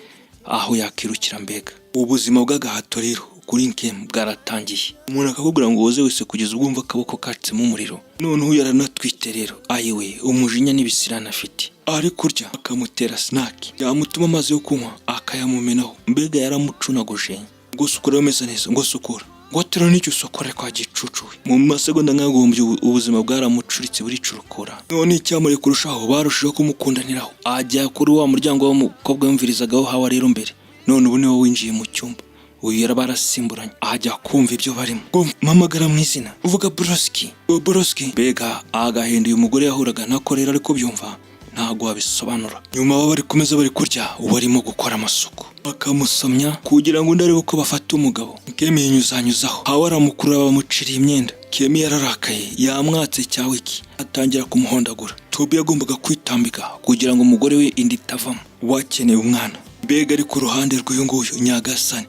aho yakirukira mbega. Ubuzima bw'agahato rero kuri Nkemi bwaratangiye. Umuntu akakubwira ngo woze wese kugeza ubwo wumva akaboko katsemo umuriro. Noneho yaranatwite rero, ayiwe, umujinya n'ibisirane afite. Ari kurya akamutera snack, yamutuma amazi yo kunywa akayamumenaho, mbega yaramucunaguje. Ngo sukura ameze neza, ngo sukura, ngo tera n'icyo usukura kwa gicucu we. Mu masegonda nk'agombye ubuzima bwaramucuritse buricurukura. None icyamuriye kurushaho, barushijeho kumukundaniraho, ajya kuri wa muryango w'umukobwa yumvirizagaho Hawa rero mbere. None ubu niwe winjiye mu cyumba, uyu yari barasimburanye, ajya kumva ibyo barimo, ngo mpamagara mu izina, uvuga broski, broski. Mbega agahinda uyu mugore yahuraga nako rero, ariko byumva ntabwo wabisobanura. Nyuma baba bari kumeza bari kurya, uwo arimo gukora amasuku bakamusomya kugira ngo undi arebe uko bafata umugabo. Kemi yinyuzanyuzaho, Hawa aramukurura, bamuciriye imyenda. Kemi yararakaye, yamwatse cya wiki, atangira kumuhondagura. Tobi yagombaga kwitambika kugira ngo umugore we inda itavamo, wakeneye umwana mbega. Ari ku ruhande rw'uyu nguyu. Nyagasani,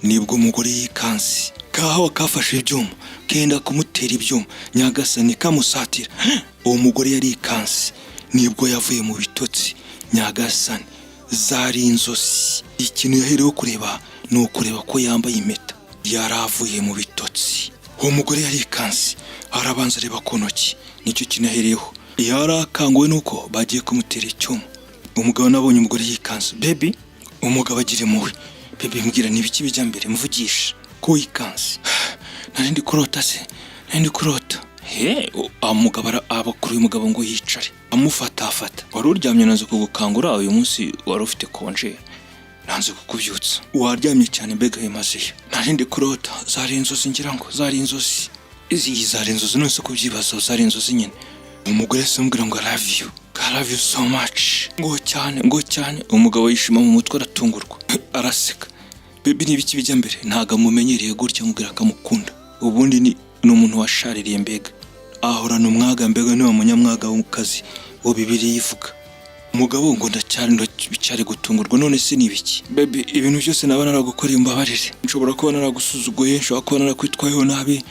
nibwo umugore yikanze, kahawa kafashe ibyuma kenda kumutera ibyuma. Nyagasani, kamusatira. Uwo mugore yarikanze, nibwo yavuye mu bitotsi. Nyagasani, zari inzozi. Ikintu yaherewe kureba ni ukureba ko yambaye impeta. Yari avuye mu bitotsi. Uwo mugore yarikanze, arabanza areba ku ntoki, nicyo kintu yahereyeho. Yari akanguwe nuko bagiye kumutera icyuma. Umugabo nabonye umugore yikanze: "Baby." Umugabo agira impuhwe: "Baby, mbwira, ni ibiki bijya mbere? Mvugisha ko wikanze." "Nari ndi kurota se, nari ndi kurota." He, umugabo abakuruye umugabo ngo yicare, amufatafata: "Wari uryamye, nanze kugukangura. Uyu munsi wari ufite congé, nanze kukubyutsa, waryamye cyane mbega bimazeyo." "Nari ndi kurota, zari inzozi, ngira ngo zari inzozi." "Izi zari inzozi?" "None se kubyibaza, zari inzozi nyine." Umugore se amubwira ngo: "I love you, I love you so much," ngo cyane, ngo cyane. Umugabo yishima mu mutwe, aratungurwa, araseka: "Baby, ni ibiki bijya mbere?" Ntabwo amumenyereye gutya amubwira akamukunda. Ubundi ni umuntu washaririye mbega, ahorana umwaga mbega, niba munyamwaga w'akazi wo Bibiliya ivuga. Umugabo ngo ndacyari ndacyari gutungurwa. None se ni ibiki, baby? Ibintu byose naba naragukoreye, umbabarire. Nshobora kuba naragusuzuguye, nshobora kuba narakwitwayeho nabi,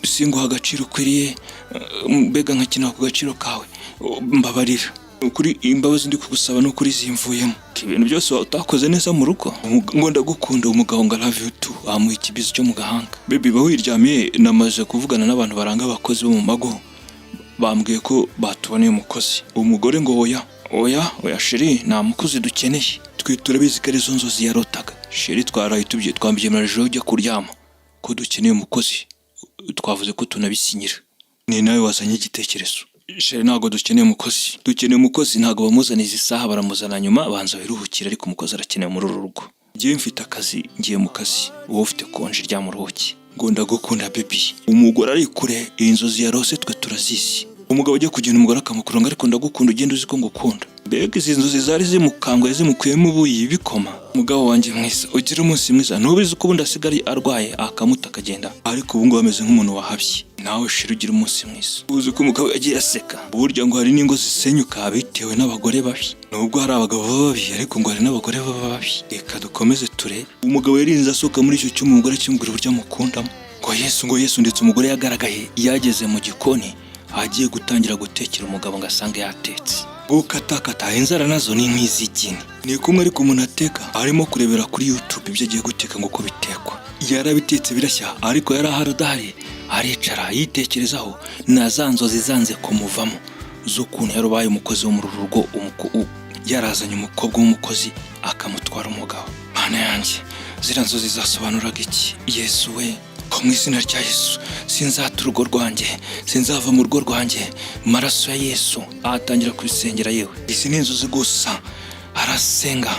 singuha agaciro ukwiriye, mbega nkakina ku gaciro kawe. Mbabarira ukuri, imbabazi ndi kugusaba ni ukuri zimvuyemo. Ibintu byose utakoze neza mu rugo, ngo ndagukunda. Umugabo ngo "I love you too", amuha ikibizo cyo mu gahanga. Baby, ba wiryamiye, namaze kuvugana n'abantu baranga abakozi bo mu mago, bambwiye ko batuboneye umukozi. Umugore ngo "Oya, oya, oya chéri, nta mukozi dukeneye." Twe turabizi ko arizo nzozi yarotaga. Chéri, twaraye tubye twambyemereje ujya kuryama ko dukeneye umukozi, twavuze ko tunabisinyira, ni nawe wazanye igitekerezo. Chéri, ntabwo dukeneye umukozi, dukeneye umukozi. Ntabwo bamuzaniza izi saha, baramuzana nyuma, banza wiruhukire, ariko umukozi arakenewe muri uru rugo. Ngiye mfite akazi, ngiye mu kazi, wowe ufite konje, ryamuruhuke. Ngo "Ndagukunda baby". Umugore ari kure, iyi nzozi yarose twe turazizi. Umugabo ajya kugenda, umugore akamukuranga, "Ariko ndagukunda, ugenda uzi ko ngukunda." Mbega izi nzozi zari zimukanguye, zimukuyemo ubuyi bikoma. "Mugabo wanjye mwiza, ugira umunsi mwiza." Ntubizi ko ubundi asigaye arwaye, akamuta akagenda, ariko ubu ngubu ameze nk'umuntu wahabye. "Nawe shira, ugira umunsi mwiza." Uzi ko umugabo yagiye aseka. Burya ngo hari n'ingo zisenyuka bitewe n'abagore babi. Nubwo hari abagabo baba babi, ariko ngo hari n'abagore baba babi. Reka dukomeze turebe. Umugabo yarinze asohoka muri icyo cyumba, umugore akimubwira uburyo amukundamo, ngo "Yesu", ngo "Yesu". Ndetse umugore yagaragaye yageze mu gikoni, agiye gutangira gutekera umugabo ngo asange yatetse. Gukatakata inzara nazo ni nk'iz'igini, ni kumwe ariko umuntu ateka arimo kurebera kuri YouTube ibyo agiye guteka ngo uko bitekwa. Yarabitetse birashya, ariko yari ahari adahari, aricara yitekerezaho na za nzozi zanze kumuvamo z'ukuntu yari umukozi wo muri uru rugo, yarazanye umukobwa w'umukozi akamutwara umugabo. Mana yanjye, ziriya nzozi zasobanuraga iki? Yesu we, ko mu izina rya Yesu sinzata urugo rwanjye, sinzava mu rugo rwanjye, maraso ya Yesu. Atangira kubisengera. Yewe, izi ni inzozi gusa. Arasenga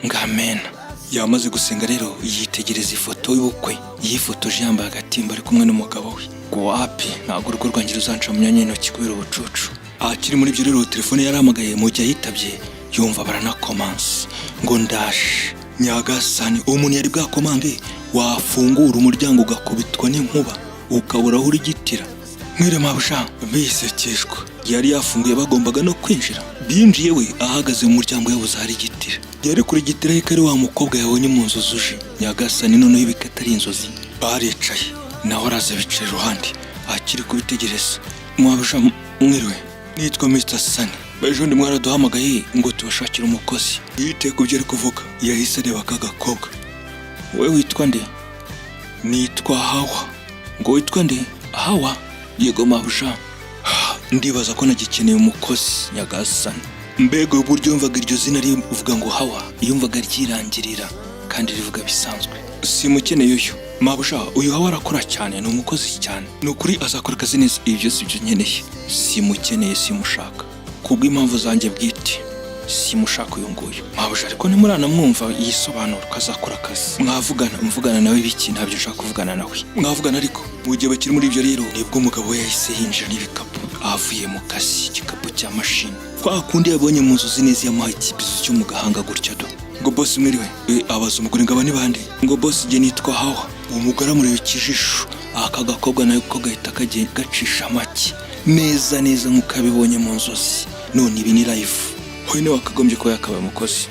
ngo amena. Yamaze gusenga rero, yitegereza ifoto y'ubukwe yifotoje yambaye agatimba ari kumwe n'umugabo we, ngo "Wapi, ntabwo urugo rwanjye ruzanca mu myanya y'intoki kubera ubucucu." Akiri muri ibyo rero, telefone yarahamagaye. Mu gihe yitabye, yumva baranakomanse, ngo "Ndaje." Nyagasani, uwo muntu yari bwakomange, wafungura umuryango ugakubitwa n'inkuba, ukabura aho urigitira. "Mwire mabusha." Bisekeshwa yari yafunguye, bagombaga no kwinjira. Binjiye, we ahagaze mu muryango, yabuze ahari igitira. Yari kurigitira ko ari wa mukobwa yabonye mu nzu zuje. Nyagasani, noneho ibika atari inzozi. Baricaye, nawe araza bicara iruhande akiri kubitegereza. "Mwabusha, mwiriwe, nitwa Mr Sani. Ejo ndi mwaraduhamagaye ngo tubashakire umukozi." Yiteye ku byo ari kuvuga, yahise areba aka gakobwa. "Wowe witwa nde?" "Nitwa Hawa." Ngo "Witwa nde?" "Hawa." "Yego mabuja." "Ndibaza ko nagikeneye umukozi." Nyagasani, mbega uburyo yumvaga iryo zina rivuga ngo Hawa, yumvaga ryirangirira kandi rivuga bisanzwe. "Simukeneye uyu mabuja. Uyu Hawa arakora cyane, ni umukozi cyane, ni ukuri azakora akazi neza. Ibyo si byo nkeneye, simukeneye, simushaka kubw'impamvu zanjye bwite, simushaka uyu nguyu." "Mabuja, ariko ntimuranamwumva yisobanura ko azakora akazi." "Mwavugana." "Mvugana nawe biki? Ntabyo nshaka kuvugana nawe." "Mwavugana ariko." Mu gihe bakiri muri ibyo rero, nibwo umugabo we yahise yinjira n'ibikapu avuye mu kazi, igikapu cya mashini kwa kundi yabonye mu nzozi neza, yamuhaye ikibizo cyo mu gahanga gutya do. Ngo "Boss, mwiriwe." Abaza umugore ngo "Aba ni bande?" Ngo "Boss, jye nitwa Hawa." Uwo mugore amureba ikijisho, aka gakobwa nawe ko gahita gacisha make neza neza nk'uko yabibonye mu nzozi. None ibi ni live. Hoye niwe wakagombye kuba yakabaye umukozi.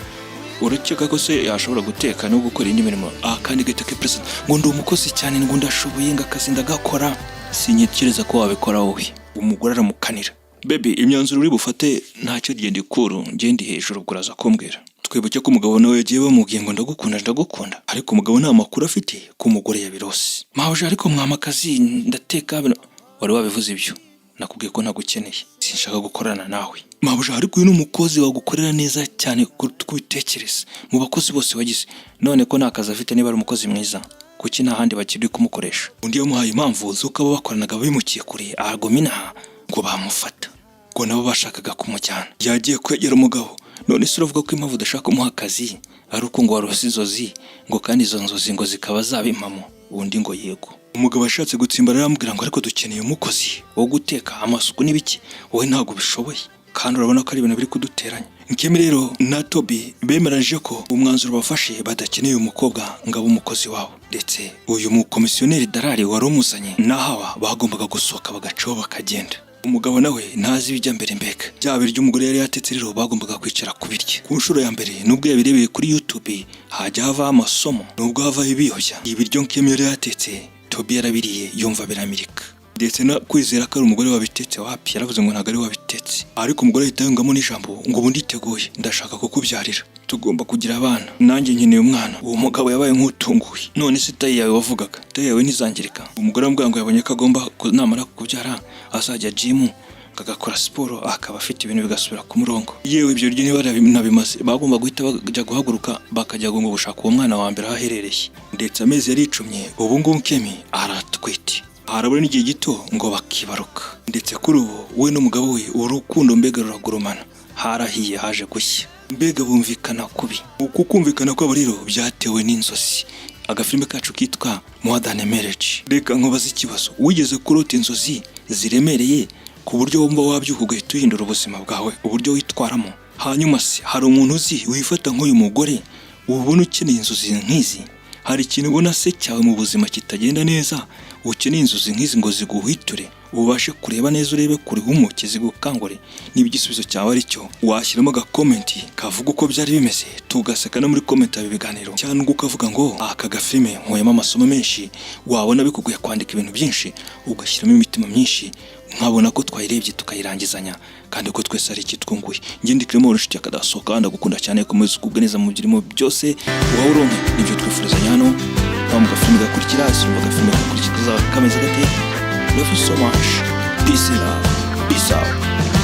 Urakeka ko se yashobora guteka no gukora indi mirimo? Aha kandi gahita kiperezida ngo "Ndi umukozi cyane", ngo "Ndashoboye", ngo "Akazi ndagakora." "Sintekereza ko wabikora wowe." Umugore aramukanira. "Baby, imyanzuro uri bufate ntacyo, genda ikuru, ngende hejuru, ubwo uraza kumbwira." Twibuke ko umugabo nawe yagiye bamubwiye ngo "Ndagukunda, ndagukunda", ariko umugabo nta makuru afite ko umugore yabirose. "Mabuja, ariko mwama akazi, ndateka bino." "Wari wabivuze ibyo? Nakubwiye ko ntagukeneye, sinshaka gukorana nawe." "Mabuja, ariko uyu ni umukozi wagukorera neza cyane kuruta uko ubitekereza mu bakozi bose wagize." "None ko nta kazi afite, niba ari umukozi mwiza, kuki nta handi bakiri kumukoresha?" Undi yamuhaye impamvu z'uko abo bakoranaga bimukiye kure, ahaguma inaha ngo bamufata, ngo nabo bashakaga kumujyana. Yagiye kwegera umugabo. "None se uravuga ko impamvu udashaka kumuha akazi ari uko ngo warose inzozi, ngo kandi izo nzozi ngo zikaba zaba impamo?" Undi ngo "Yego." Umugabo ashatse gutsimbara, aramubwira ngo "Ariko dukeneye umukozi wo guteka, amasuku n'ibiki, wowe ntabwo ubishoboye, kandi urabona ko ari ibintu biri kuduteranya." Nkemi rero na Toby bemeranyije ko umwanzuro bafashe badakeneye umukobwa ngo abe umukozi wabo, ndetse uyu mukomisiyoneri Darari wari umuzanye na Hawa bagombaga gusohoka bagacaho bakagenda. Umugabo nawe ntazi ibijya mbere. Mbega bya biryo umugore yari yatetse rero, bagombaga kwicara kubirya ku nshuro ya mbere. Nubwo yabirebeye kuri YouTube, hajya havaho amasomo, nubwo havaho ibiyobya. Ibiryo Nkemi yari yatetse, Tobi yarabiriye yumva biramirika, ndetse no kwizera ko ari umugore wabitetse wapi. Yaravuze ngo ntabwo ari we wabitetse. Ariko umugore ahita yungamo n'ijambo ngo: "Ubu nditeguye, ndashaka kukubyarira, tugomba kugira abana, nanjye nkeneye umwana." Uwo mugabo yabaye nk'utunguye. "None se taille yawe wavugaga, taille yawe ntizangirika?" Umugore aramubwira ngo yabonye ko agomba namara kubyara azajya gym, agakora siporo, akaba afite ibintu bigasubira ku murongo. Yewe, ibyo biryo niba nabimaze, bagomba guhita bajya guhaguruka bakajya ngo gushaka uwo mwana wa mbere aho aherereye. Ndetse amezi yaricumye, ubu ngubu Kemi aratwite, harabura n'igihe gito ngo bakibaruka. Ndetse kuri ubu we n'umugabo we urukundo mbega ruragurumana, harahiye, haje gushya, mbega bumvikana kubi. Uku kumvikana kwabo rero byatewe n'inzozi. Agafilime kacu kitwa More Than a Marriage. Reka nkubaze ikibazo: wigeze kurota inzozi ziremereye ku buryo wumva wabyuka ugahita uhindura ubuzima bwawe, uburyo witwaramo? Hanyuma se hari umuntu uzi wifata nk'uyu mugore, ubona ukeneye inzozi nk'izi? Hari ikintu ubona se cyawe mu buzima kitagenda neza, ukeneye inzozi nk'izi ngo ziguhwiture, ubashe kureba neza, urebe kure, humuke, zigukangure? Niba igisubizo cyawe ari cyo, washyiramo agacomment kavuga uko byari bimeze, tugaseka no muri comment yaba ibiganiro, cyangwa ukavuga ngo: "Aka gafilime nkuyemo amasomo menshi." Wabona bikugoye kwandika ibintu byinshi, ugashyiramo imitima myinshi, nkabona ko twayirebye tukayirangizanya, kandi ko twese ari ikitwunguye. Njye ndi Clement, inshuti yakadasohoka. Ndagukunda cyane, komeza ugubwe neza mu birimo byose, uhawe uronke nibyo twifurizanya hano. Nawe mu gafilime gakurikira, sumva agafilime gakurikira kazaba kameze gate. Love you so much. Peace and love. Peace out.